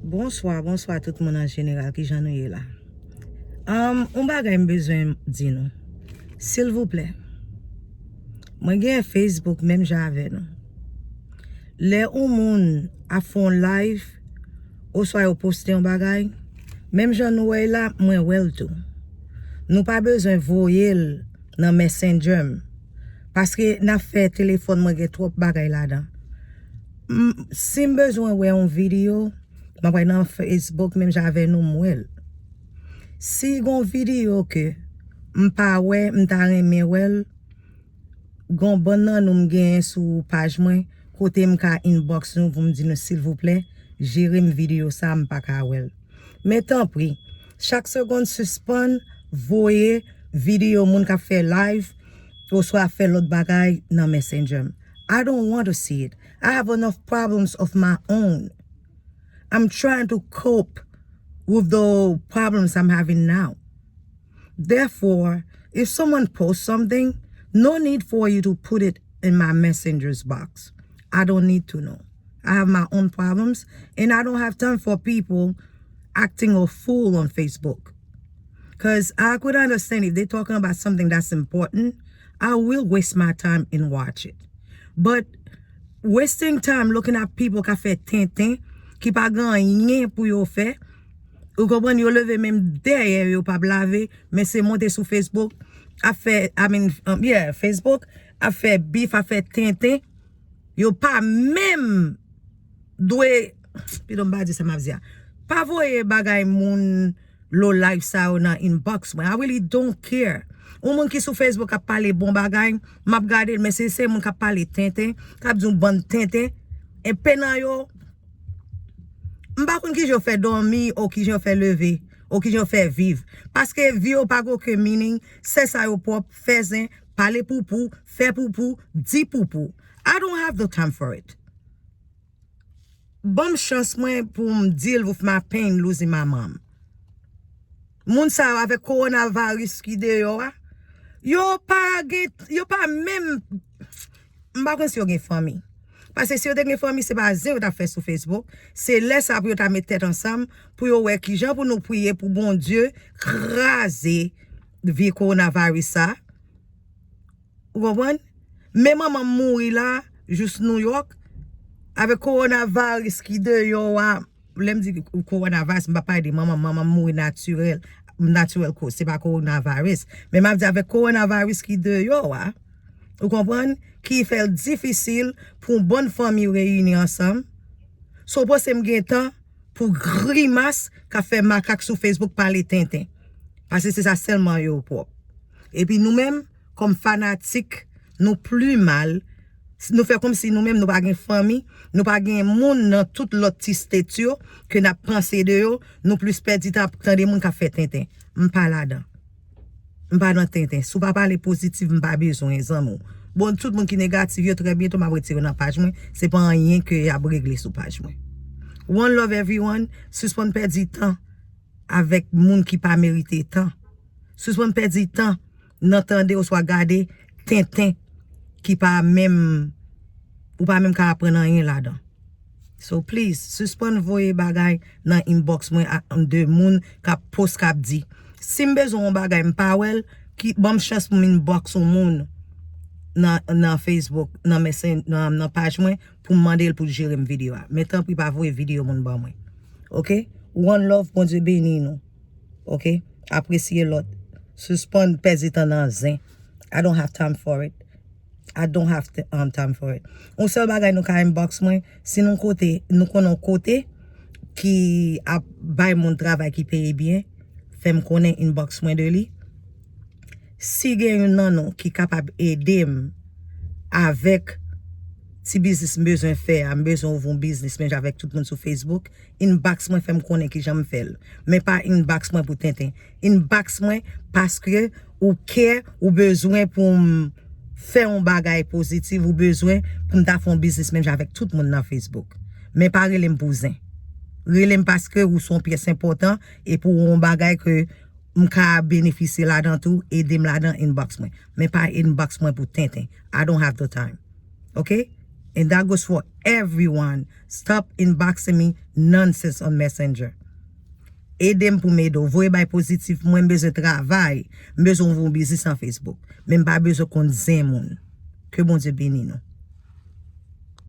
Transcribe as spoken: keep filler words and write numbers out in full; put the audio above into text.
Bonswa, bonswa tout moun an jeneral, kijan nou ye la? Um, yon bagay m bezwen di nou. Silvouplè, mwen gen Facebook menm jan avè nou. Lè yon moun ap fè yon live, oswa yo poste yon bagay, menm jan nou wè l la, mwen wè l tou. Nou pa bezwen voye l nan Messenger m, paske n ap fè telefòn mwen gen twòp bagay ladan. M- si m bezwen wè yon videyo, m ap al nan Facebook menm jan avè nou, m wè l. Si gon videyo ke m pa wè, m ta renmen wè l, gon bann nan nou m genyen sou paj mwen, kote m ka inbox nou pou m di nou silvouplè, jere m videyo sa, m pa ka wè l. Men tanpri, chak segonn sispann voye videyo moun k ap fè live oswa ap fè lòt bagay nan Messenger m. I don't want to see it. I have enough problems of my own. I'm trying to cope with the problems I'm having now. Therefore, if someone posts something, no need for you to put it in my messenger's box. I don't need to know. I have my own problems, and I don't have time for people acting a fool on Facebook. Because I could understand if they're talking about something that's important, I will waste my time and watch it. But wasting time looking at people ka fè tenten, ki pa gen anyen pou yo fè, ou konprann, yo leve menm dèyè yo p ap lave, men se monte sou Facebook, ap fè, I mean, um, yeah, Facebook, ap fè bif, ap fè tenten, yo pa menm dwe, pito m pa di sa m ap di a. Pa voye bagay moun lo live sa yo nan inbox mwen. I really don't care. Yon moun ki sou Facebook ap pale bon bagay, m ap gade l, men se se moun k ap pale tenten, k ap di yon bann tenten. E pena yo, m pa konn kijan yo fè dòmi, o kijan yo fè leve, o kijan yo fè viv. Paske vi yo pa gen okenn meaning, sèl sa yo pwòp, fè zen, pale poupou, fè poupou, di poupou. I don't have the time for it. Ban m chans mwen pou m deal with my pain losing my mom. Moun sa yo avèk coronavirus ki deyò a, yo pa gen, yo pa menm, m pa konn si yo gen fanmi. Paske si yo te gen fanmi, se pa zen yo t ap fè sou Facebook. Se lè sa pou yo ta met tèt ansanm, pou yo wè kijan pou nou priye pou Bondye kraze vi coronavirus sa. Ou konprann? Men manman m mouri la, jous New York, avèk coronavirus ki deyò a. Lè m di coronavirus, m pa pale de manman m, manman m mouri natirèl, natirèl koz, se pa coronavirus. Men m ap di avèk coronavirus ki deyò a, ou konprann, ki fè l difisil pou yon bann fanmi reyini ansanm. So, w panse m gen tan pou grimas k ap fè makak sou Facebook pale tenten? Paske se sa sèlman yo pwòp. Epi nou menm, kòm fanatik, nou pli mal. Nou fè kòmsi nou menm nou pa gen fanmi, nou pa gen moun nan tout lòt ti state yo ke n ap panse de yo, nou plis pèdi tan ap tande moun k ap fè tenten. M pa ladan. M pa nan tenten. Si w pa pale pozitif, m pa bezwen zanmi w. Bon, tout moun ki negatif yo, trè byento m ap retire yo nan paj mwen. Se pa anyen ke y ap regle sou paj mwen. One love everyone. Sispann pèdi tan avèk moun ki pa merite tan. Sispann pèdi tan nan tande oswa gade tenten ki pa menm, ou pa menm ka aprann anyen ladan. So please, sispann voye bagay nan inbox mwen a, de moun k ap post, k ap di. Si m bezwen yon bagay, m pa wè l, ki, ban m chans pou m inbox yon moun nan, nan Facebook, nan Messen-, nan, nan paj mwen, pou m mande l pou l jere m videyo a. Men tanpri pa voye videyo moun ban mwen. Oke? One love, Bondye beni nou. Oke? Apresye lòt. Sispann pèdi tan nan zen. I don't have time for it. I don't have t-, um, time for it. Yon sèl bagay nou ka inbox mwen, si nou kote, nou konnen yon kote ki ap bay moun travay ki peye byen, fè m konnen, inbox mwen de li. Si gen youn nan nou ki kapab ede m avèk ti biznis m bezwen fè a, m bezwen ouvri yon biznis menm jan avèk tout moun sou Facebook, inbox mwen, fè m konnen kijan m fè l. Men pa inbox mwen pou tenten. Inbox mwen paske ou care, ou bezwen pou m fè yon bagay pozitif, ou bezwen pou m ta fè yon biznis menm jan avèk tout moun nan Facebook. Men pa rele m pou zen. Rele m paske ou se yon pyès enpòtan e pou yon bagay ke m ka benefisye ladan tou, ede m ladan, inbox mwen. Men pa inbox mwen pou tenten. I don't have the time. Oke? And that goes for everyone. Stop inboxing me nonsense on Messenger. Ede m pou m ede w. Voye bay pozitif. Mwen, m bezwen travay. M bezwen ouvri yon biznis an Facebook. Men m pa bezwen konn zen moun. Ke Bondye beni nou.